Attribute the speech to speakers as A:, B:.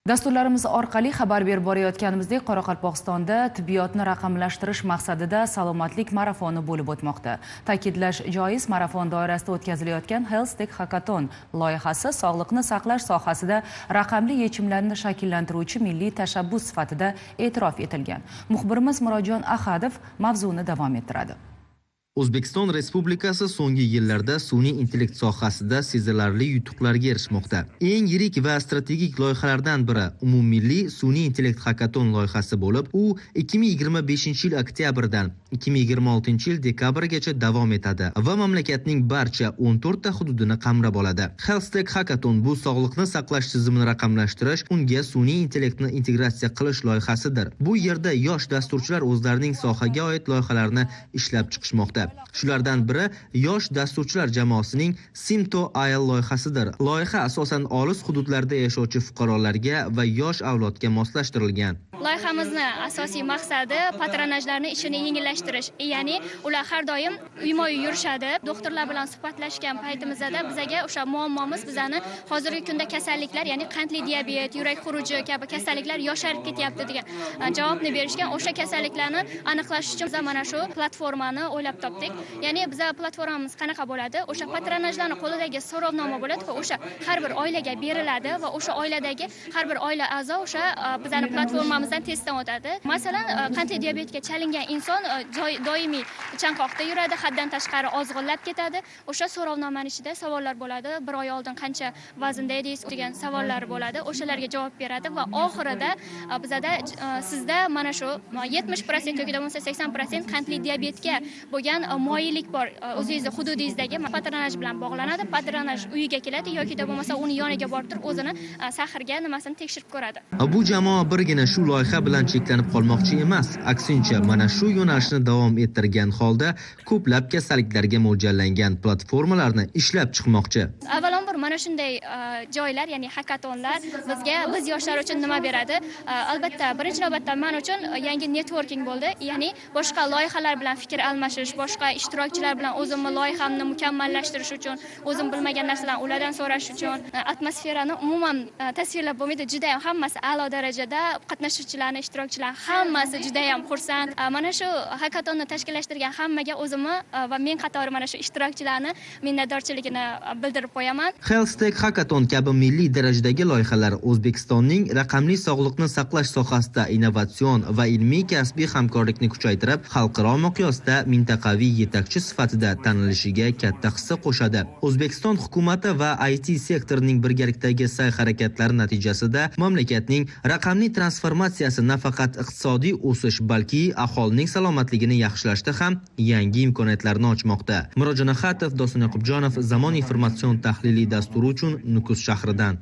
A: Dasturlarimiz orqali xabar berib borayotganimizdek, Qoraqalpog'istonda tibbiyotni raqamlashtirish maqsadida salomatlik marafoni bo'lib o'tmoqda. Ta'kidlash joiz, marafon doirasida o'tkazilayotgan Health Tech Hackathon loyihasi sog'liqni saqlash sohasida raqamli yechimlarni shakllantiruvchi milliy tashabbus sifatida e'tirof etilgan. Muxbirimiz Murodjon Ahadov mavzuni davom ettiradi.
B: O'zbekiston Respublikasi so'nggi yillarda sun'iy intellekt sohasida sezilarli yutuqlarga erishmoqda. Eng yirik va strategik loyihalardan biri umummilliy sun'iy intellekt hackathon loyihasi bo'lib, u 2025-yil oktyabrdan 2026-yil dekabrgacha davom etadi va mamlakatning barcha 14 ta hududini qamrab oladi. Health Tech Hackathon bu sog'liqni saqlash tizimini raqamlashtirish, unga sun'iy intellektni integratsiya qilish loyihasidir. Bu yerda yosh dasturchilar o'zlarining sohaga oid loyihalarini ishlab chiqishmoqda. Shulardan biri yosh dasturchilar jamoasining Simto IL loyihasidir. Loyiha asosan olis hududlarda yashovchi fuqarolarga va yosh avlodga moslashtirilgan.
C: Loyihamizni asosiy maqsadi patronajlarni ishini yengillashtirish. Ya'ni ular har doim uyma-uy yurishadi. Doktorlar bilan suhbatlashgan paytimizda bizaga o'sha muammomiz bizani hozirgi kunda kasalliklar, ya'ni qandli diabet, yurak xuruji kabi kasalliklar yosharib ketyapti degan javobni berishgan. O'sha kasalliklarni aniqlash uchun biz mana shu platformani o'ylab topdik. Ya'ni biza platformamiz qanaqa bo'ladi? O'sha patronajlarning qo'lidagi so'rovnoma bo'ladi va o'sha har bir oilaga beriladi va o'sha oiladagi har bir oila a'zo o'sha bizani platformamizdan testdan o'tadi. Masalan, qandli diabetga chalingan inson doimiy chanqoqda yuradi, haddan tashqari ozg'inlab ketadi. O'sha so'rovnomaning ichida savollar bo'ladi. Bir oy oldin qancha vaznda edingiz degan savollar bo'ladi. O'shalarga javob beradi va oxirida bizada sizda mana shu 70% yoki bo'lmasa 80% qandli diabetga bo'lgan moyillik bor. O'zingizni hududingizdagi patronaj bilan bog'lanadi. Patronaj uyiga keladi yoki bo'lmasa uni yoniga borib turib o'zini sahrga nimasini tekshirib ko'radi.
B: Bu jamoa birgina shu loyiha bilan cheklanib qolmoqchi emas. Aksincha, mana shu yo'nalishni davom ettirgan holda ko'plab kasalliklarga mo'ljallangan platformalarni ishlab chiqmoqchi.
C: Avvalambor mana shunday joylar, ya'ni hackathonlar bizga, biz yoshlar uchun nima beradi? Albatta, birinchi navbatda men uchun yangi networking bo'ldi. Ya'ni boshqa loyihalar bilan fikr almashish, boshqa ishtirokchilar bilan o'zimni loyihamni mukammallashtirish uchun, o'zim bilmagan narsalarni ulardan so'rash uchun atmosferani umuman tasvirlab bo'lmaydi. Juda ham hammasi a'lo darajada, qatnashuvchilarni, ishtirokchilar hammasi juda ham xursand. Mana shu hackathonni tashkillashtirgan hammaga o'zimni va men qatori mana shu ishtirokchilarni minnatdorchiligini bildirib qo'yaman.
B: Health Tech Hackathon kabi milliy darajadagi loyihalar O'zbekistonning raqamli sog'liqni saqlash sohasida innovatsion va ilmiy kasbiy hamkorlikni kuchaytirib, xalqaro miqyosda mintaqaviy yetakchi sifatida tanilishiga katta hissa qo'shadi. O'zbekiston hukumati va IT sektorining birgalikdagi sa'y-harakatlari natijasida mamlakatning raqamli transformatsiyasi nafaqat iqtisodiy o'sish, balki aholining salomatligini yaxshilashda ham yangi imkoniyatlarni ochmoqda. Murodjon Ahadov, Doston Yoqubjonov, Zamon informatsion tahliliy dasturi uchun Nukus shahridan.